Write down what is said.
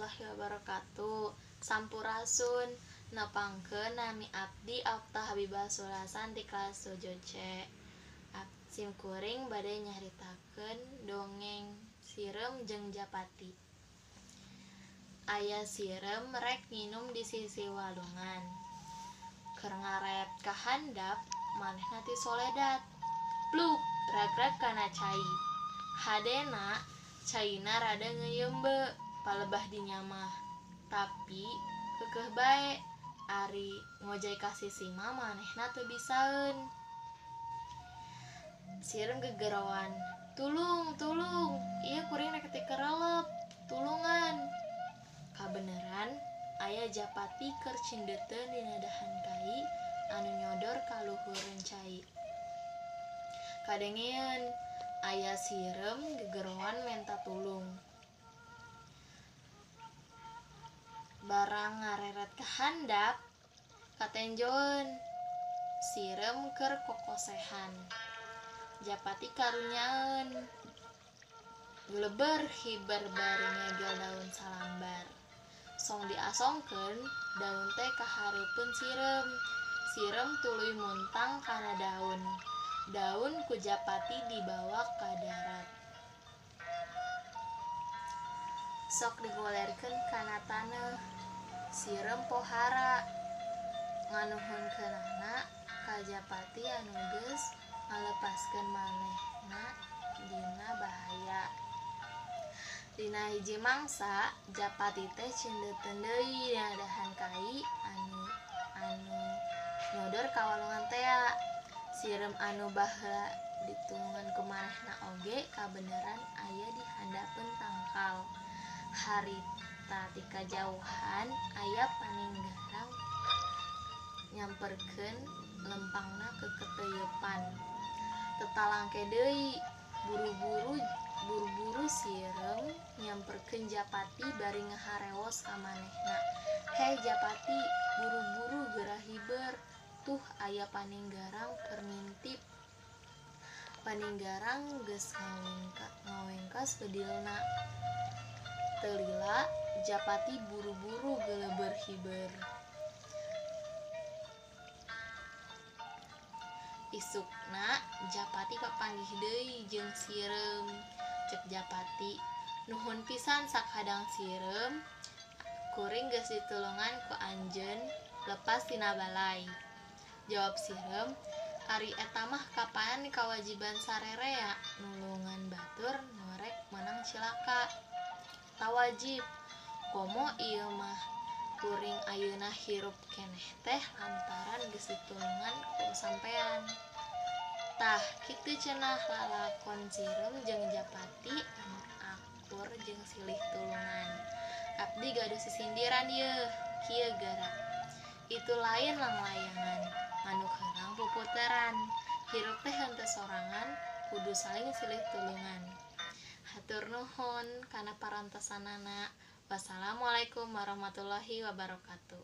warahmatullahi wabarakatuh. Sampurasun, nepangkeun nami abdi Afta Habibah Sulasan di kelas 7C. Sim kuring bade nyaritakeun dongeng Sireum jeung Japati. Aya sireum rek nginum di sisi walungan. Keur ngarep ka handap, manehna tisoledat. Pluk, rag-rag kana cai. Hadena caina rada ngeuyeumbe palebah dinya mah. Tapi keukeuh bae ari ngojay ka sisi mah manehna teu bisaeun. Sireum gegeroan, "Tulung, tulung, ieu kuring rek tikerelep, tulungan." Kabeneran aya Japati keur cindeuteun dina dahan kai anu nyodor ka luhureun cai. Kadengeeun aya sireum gegeroan menta tulung. Barang ngareret ka handap, katenjoeun sireum keur kokosehan. Japati karunyaeun. Geleber hiber bari ngegel daun salambar. Song diasongkeun, daun teh kahareupeun sireum. Sireum tuluy muntang kana daun. Daun ku Japati dibawa ka darat. Sok digolerkeun kana taneuh. Sireum pohara nganuhunkeunana ka Japati anu geus ngalepaskeun manehna dina bahaya. Dina hiji mangsa, Japati teh cindeuteun deui dina dahan kai anu nyodor ka walungan tea. Sireum anu baheula ditulungan ku manehna oge kabeneran aya di handapeun tangkal. Harita ti kajauhan aya paninggarang nyamperkeun lempangna kekeuteupan. Tetalangke deui, buru-buru sireum nyamperkeun Japati bari ngaharewos ka manehna. "Hei Japati, buru-buru geura hiber. Tuh aya paninggarang keur ngintip." Paninggarang geus ngawengkas bedilna. Teu lila, Japati buru-buru geleuber hiber. Isukna Japati papanggih deui jeung sireum. Cek Japati, "Nuhun pisan sakadang sireum, kuring geus ditulungan ku anjeun lepas tina balai." Jawab sireum, "Ari eta mah kapanan kawajiban sarerea nulungan batur nu rek meunang cilaka. Tawajib, komo ieu mah kuring ayeuna hirup keneh teh lantaran geus ditulungan ku sampean." Tah kitu cenah lalakon sireum jeung Japati anu akur jeung silih tulungan. Abdi gaduh sisindiran yeuh, kieu geura. Itu lain langlayangan, manuk heurang puputeran. Hirup teh henteu sorangan, kudu saling silih tulungan. Hatur nuhun kana parantosanana. Wassalamualaikum warahmatullahi wabarakatuh.